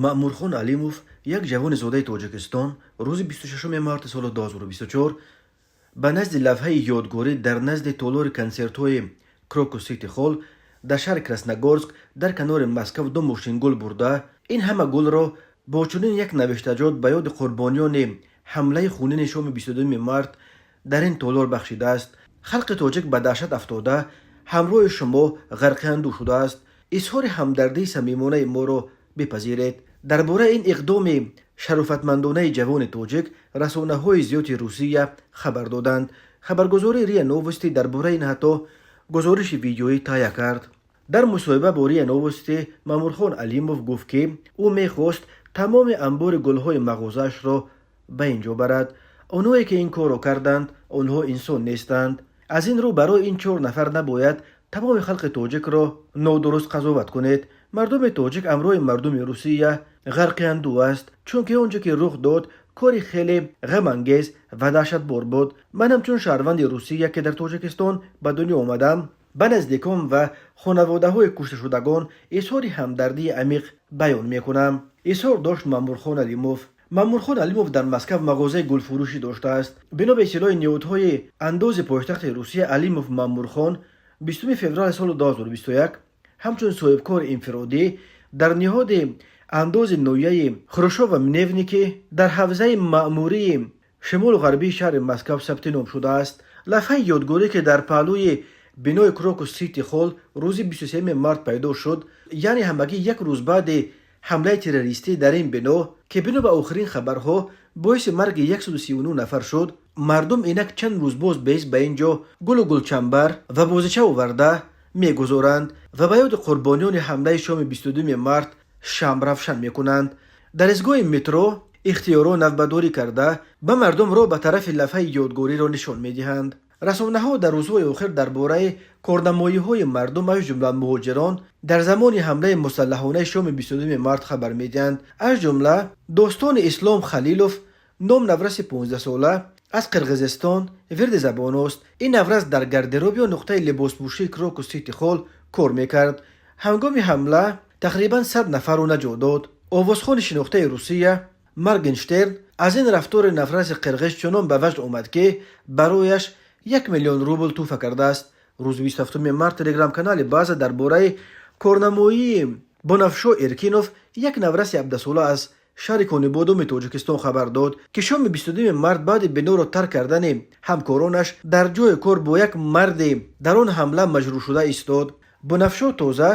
Маъмурхон Алимов, як ҷавони зодаи Тоҷикистон, рӯзи 26 марти соли 2024 ба назди лавҳаи ёдгорӣ дар назди толори консертҳои Крокус Сити Холл дар шаҳри Красногорск дар канори Москав ду мошин гул бурда, ин ҳама гулро бо чунин як навиштаҷот ба ёди қурбониёни ҳамлаи хунини шоми 22 март дар ин толор бахшидааст: «Халқи тоҷик ба даҳшат афтода, ҳамроҳи шумо ғарқи андӯҳ шудааст. Изҳори ҳамдардии самимонаи моро бипазиред». Дар бораи ин иқдоми шарофатмандонаи ҷавони тоҷик расонаҳои зиёди Русия хабар доданд. Хабаргузории РИА Новости дар бораи ин ҳатто гузориши видеоӣ таҳия кард. Дар мусоҳиба бо РИА Новости Маъмурхон Алимов гуфт, ки ӯ мехост тамоми анбори гулҳои мағозаашро ба ин ҷо барад. «Онҳое, ки ин корро карданд, онҳо инсон нестанд. Аз ин рӯ барои ин чор нафар набояд тамоми халқи тоҷикро нодуруст қазоват кунед. Мардуми тоҷик ҳамроҳи мардуми Русия ғарқи андӯҳ аст, чунки он чӣ ки рух дод, кори хеле ғамангез ва даҳшатбор буд. Ман ҳамчун шаҳрванди Русия, ки дар Тоҷикистон ба дунё омадам, ба наздикон ва хонаводаҳои кушташудагон изҳори ҳамдардии амиқ баён мекунам», изҳор дошт Маъмурхон Алимов. Маъмурхон Алимов дар Москав мағозаи гулфурӯшӣ доштааст. Бино ба иттилои ниҳодҳои андози пойтахти Русия, Алимов Маъмурхон 20 феврали соли 2021 ҳамчун соҳибкори инфиродӣ дар ниҳоди андози ноҳияи Хорошево Мневники дар ҳавзаи маъмурии шимолу ғарбии шаҳри Москав сабти ном шудааст. Лавҳаи ёдгорӣ, ки дар паҳлӯи бинои Крокус Сити Холл рӯзи 23 март пайдо шуд, яъне ҳамагӣ як рӯз баъди ҳамлаи террористӣ дар ин бино, ки бино ба охирин хабарҳо боиси марги 139 нафар шуд, мардум инак чанд рӯз боз бес ба ин ҷо гулу гулчамбар ва бозича оварда мегузоранд ва ба ёди қурбониёни ҳамлаи шоми 22 март шамъ равшан мекунанд. Дар истгоҳи метро ихтиёрон навбатдорӣ карда, ба мардум роҳ ба тарафи лавҳаи ёдгориро нишон медиҳанд. Расонаҳо дар рӯзҳои охир дар бораи корнамоиҳои мардум, аз ҷумла муҳоҷирон, дар замони ҳамлаи мусаллаҳонаи шоми 22 март хабар медиҳанд. Аз ҷумла достони Ислом Халилов ном навраси 15сола аз Қирғизистон вирди забоност. Ин наврас дар гардероб ё нуқтаи либоспӯшии Крокус Сити Холл кор мекард. Ҳангоми ҳамла тақрибан 100 нафарро наҷот дод. Овозхони шинохтаи Русия Моргенштерн аз ин рафтори навраси қирғиз чунон ба ваҷд омад, ки барояш 1 миллион рубл тӯҳфа кардааст. Рӯзи 27 март телеграм-канали База дар бораи корнамоии Бонафшо Эркинов, як навраси 17сола аз шаҳри Конибодоми Тоҷикистон, хабар дод, ки шоми 22 март баъди биноро тарк кардани ҳамкоронаш дар ҷои кор бо як марде дар он ҳамла маҷрӯҳшуда истод. Бонафшо тоза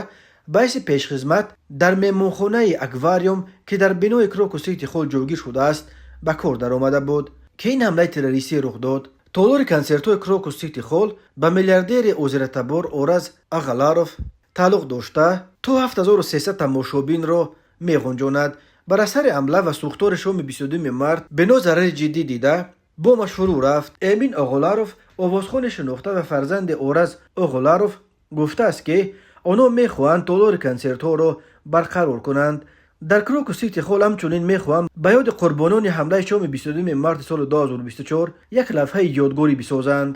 ба ҳайси пешхизмат дар меҳмонхонаи Аквариум, ки дар бинои Крокус Сити Холл ҷойгир шудааст, ба кор даромада буд, ки ин ҳамлаи террористӣ рух дод. Толори консертҳои Крокус Сити Холл ба миллиардери озиратабор Ораз Ағаларов тааллуқ дошта, то 7300 тамошобинро меғунҷонад. Бар асари ҳамла ва сӯхтори шоми 22 март бино зарари ҷиддӣ дида, бомаш фурӯ рафт. Эмин Оғоларов, овозхони шинохта ва фарзанди Ораз Оғоларов, гуфтааст, ки онҳо мехоҳанд толори консертҳоро барқарор кунанд. Дар Крокус Сити Холл ҳамчунин мехоҳам ба ёди қурбонони ҳамлаи шоми 22 марти соли 2024 як лавҳаи ёдгорӣ бисозанд.